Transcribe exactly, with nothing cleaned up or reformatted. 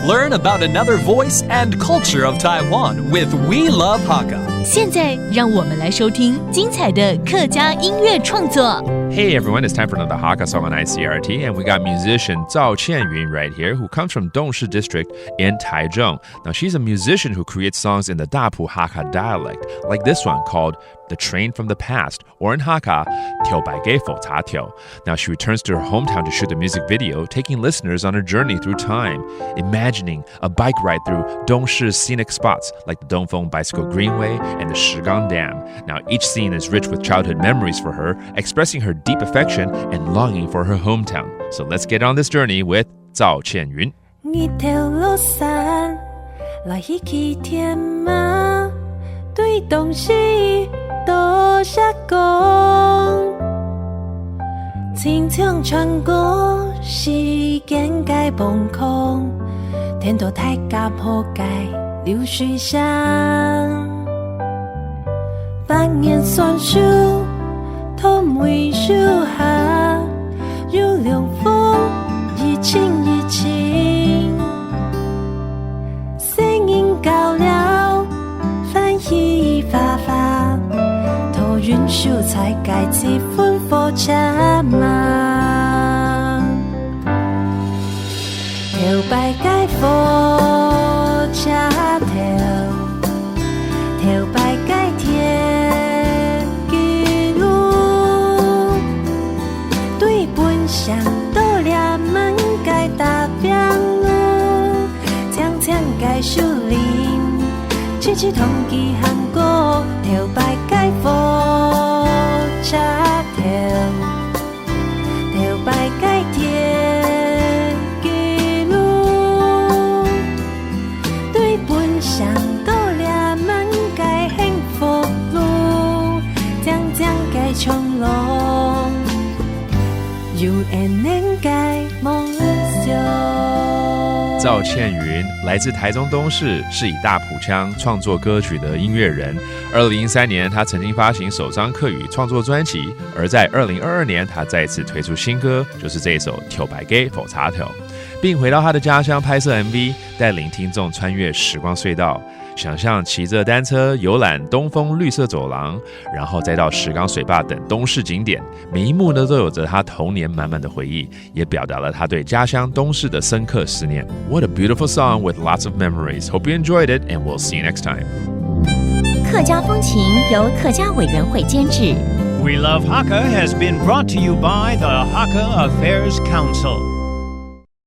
Learn about another voice and culture of Taiwan with We Love Hakka. 现在，让我们来收听精彩的客家音乐创作。 Hey everyone, it's time for another Hakka song on I C R T, and we got musician Zhao Qianyun right here, who comes from Dongshi District in Taichung. Now, she's a musician who creates songs in the Dapu Hakka dialect, like this one called The Train from the Past, or in Hakka, 頭擺个火車頭. Now, she returns to her hometown to shoot the music video, taking listeners on a journey through time, imagining a bike ride through Dongshi's scenic spots like the Dongfeng Bicycle Greenway and the Shigang Dam. Now, each scene is rich with childhood memories for her, expressing her deep affection and longing for her hometown. So let's get on this journey with Zhao Qianyun. 日頭落山，來去起天馬，對東勢多謝講。親像穿過時間个夢空，聽到大家伙个流水聲。百年酸樹，同梅樹下，有涼風一陣一陣。細人交流，歡喜花花，坐運輸在該七分火車嘛。 頭擺个火車頭，頭擺个鐵枝路，對分享到這滿个大平路，青青个樹林，直直同佢行過，頭擺个火車頭。 頭擺个鐵枝路，對分享到這滿个幸福路，靚靚个長廊，有恁樣个夢想。 趙倩雲來自台中東勢，是以大埔腔創作歌曲的音樂人。二零一三年，他曾經發行首張客語創作專輯，而在二零二二年，他再次推出新歌，就是這一首《頭擺个火車頭》，並回到他的家鄉拍攝M V，帶領聽眾穿越時光隧道，想像騎著單車遊覽東豐綠色走廊，然後再到石岡水壩等東勢景點，每一幕呢都有著他童年滿滿的回憶。 也表達了他對家鄉東勢的深刻思念。What a beautiful song with lots of memories. Hope you enjoyed it, and we'll see you next time. 客家风情由客家委员会监制。 We Love Hakka has been brought to you by the Hakka Affairs Council.